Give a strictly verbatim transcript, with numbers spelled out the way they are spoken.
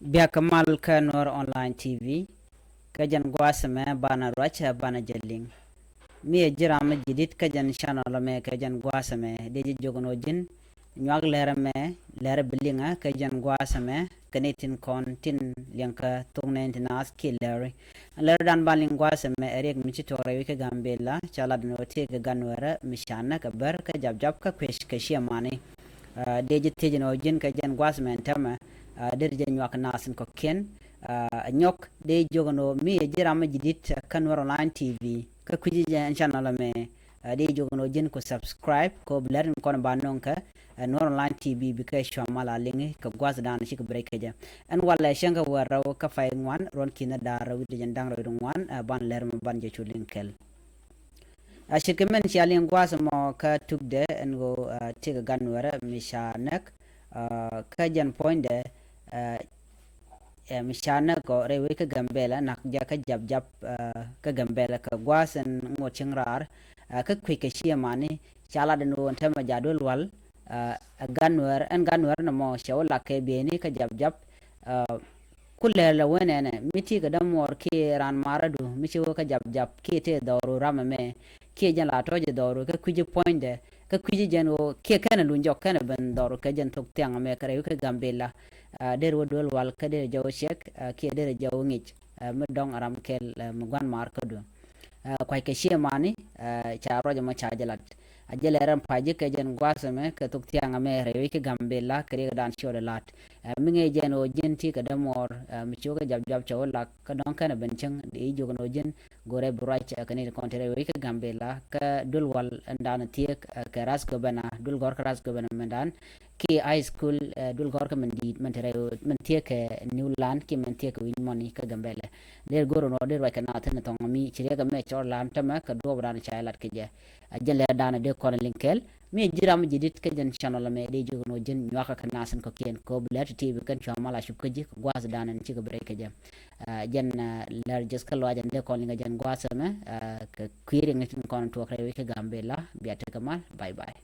Biak mal kä Nuɔr Online T V. Kä jɛn gua̱a̱th ɛmɛ banɛ ruac, banɛ jɛ liŋ. Mi ɛ ji̱ ram mi ji̱ di̱t kä jɛn channel ɛmɛ, kä jɛn gua̱a̱th ɛmɛ dee ji̱ jiök ni ɣöö ji̱n nyuak lɛr ɛmɛ, lɛr bi liŋä kä jɛn gua̱a̱th ɛmɛ, kä ni tin kɔn tin liɛŋ kä thok nɛn ti naath kiɛ lɛri. Lɛr dan ban liŋ gua̱a̱th ɛmɛ ɛ riɛk mi ci tuɔɔk rɛy wi̱c kä Gambela, ca lat ni ɣöö tëëkɛ gan wɛrɛ mi ca näk ɛ bär kä jap jap kä kuec kɛ ciɛ mani. Dee ji̱ thiec ni ɣöö ji̱n kɛ jɛn gua̱a̱th ɛmɛ ɛn täämɛ, dee jɛ nyuak naath in kɔ̱kiɛn. Nyɔk dee jiök ni ɣöö mi ɛ ji̱ ram mi ji̱ di̱t kä Nuɔr Online T V, kä kui̱ci jɛ ɛn channel ɛmɛ, dee jiök ni ɣöö ji̱n ku subscribe kɛ ɣöö bi lɛr in kɔn ba nöŋ kɛ Nuɔr Online T V, bikɛ cua mal a liŋi kɛ gua̱a̱th dan cikɛ bi rɛc kɛ jɛ. Ɛn walɛ cäŋ kɛ wäl rɛw kä pay ŋuan, ruɔ̱n ki̱n da̱ŋ rɛw wi̱cdɛ jiɛn da̱ŋ rɛw wi̱cdɛ ŋuan, banɛ lɛr mɛ banɛ jɛ cu liŋ kɛl. A cikɛ min cia liŋ gua̱a̱th ɛmɔ kä tukdɛ ɛn ɣöö tëëkɛ gan wɛrɛ mi ca näk, kä jɛn puɔ̱nydɛ, mi ca näk ɔ rɛy wec kä Gambela, näk jɛ kä jap jap kä Gambela kɛ gua̱a̱th ɛn ŋot cieŋ raar, kä kui̱c kɛ ciɛ mani, ca lat ɛn ɣöö ɛn täämɛ ja̱ duel wal. Ɛ gan wɛr, ɛn gan wɛr nɔmɔ cɛ wä lak kɛ bieyni kä jap jap. Ku lɛl ɛ wen ɛnɛ mi ti kɛ dämuɔɔr kiɛ raan maradu mi ci wä kä jap jap kiɛ tëë dhɔru ram ɛmɛ, kiɛ jɛn la tɔ̱ jɛ dhɔru kä kui̱ci puɔ̱nydɛ, kä kui̱ci jɛn ɣöö kiɛ kɛnɛ luny jɔk kɛnɛ ben dhɔru kɛ jɛn thok thiaŋ ɛmɛ kä rɛy wec kä Gambela. Der wä duel wal kä der jɛ wä ciɛk, kiɛ der jɛ wä ŋic, mi dɔ̱ŋ ram kɛl mi gua̱n maar kädu. Kua̱ckɛ ciɛ mani, ca ruac ɛmɔ ca jɛ lat. A jɛ lɛr ɛn pa̱c ji̱ kɛ jɛn gua̱a̱th ɛmɛ kɛ thok thiaŋ ɛmɛ rɛy wec kä Gambela kɛ riɛk dan ciɔt ɛ la̱t. Mi ŋäc jɛn ɣöö ji̱n ti kɛ dämuɔɔr, mi ci wä kä jap jap cɛ wä lak kä dɔ̱ŋ kɛnɛ ben cieŋ, dee jiök ni ɣöö ji̱n go̱rɛ bi ruac kɛ ni ti kɔn ti rɛy wec kä Gambela kä duel wal ɛn dan thieek kɛ rath gɔbɛna, duel gɔ̱r kä rath gɔbɛna mɛn dan kiɛ high school, duel gɔ̱r kä mɛn di̱i̱t mɛn ti rɛy, mɛn thieek kɛ New Land kiɛ mɛn thieek kɛ Wi̱ny Mɔni kä Gambela. Der go̱r ɛn ɣöö der ruac kɛ naath thi̱n thɔŋ mi ci riɛk ɛmɛ cɔr lan täämɛ kɛ duɔɔp dan ca lat kɛ jɛ. A jɛn lɛr dan dee kɔn liŋ kɛl. Mi ji̱ ram ji̱ di̱t kä jɛn channel ɛmɛ dee jiök ni ɣöö ji̱n nyuakä kɛ naath in kɔ̱kiɛn kɛ ɣöö bi lɛr ti̱ti̱ bi kɛn cua mal a cup kä ji̱ kɛ gua̱a̱th dan in cikɛ bi rɛc kɛ jɛ. Jɛn lɛr jɛ kɛ luac ɛn dee kɔn liŋ kɛ jɛn gua̱a̱th ɛmɛ kɛ kui̱ riɛk ni tin kɔn tuɔɔk rɛy wec kä Gambela, bia tekɛ mal. Bye bye.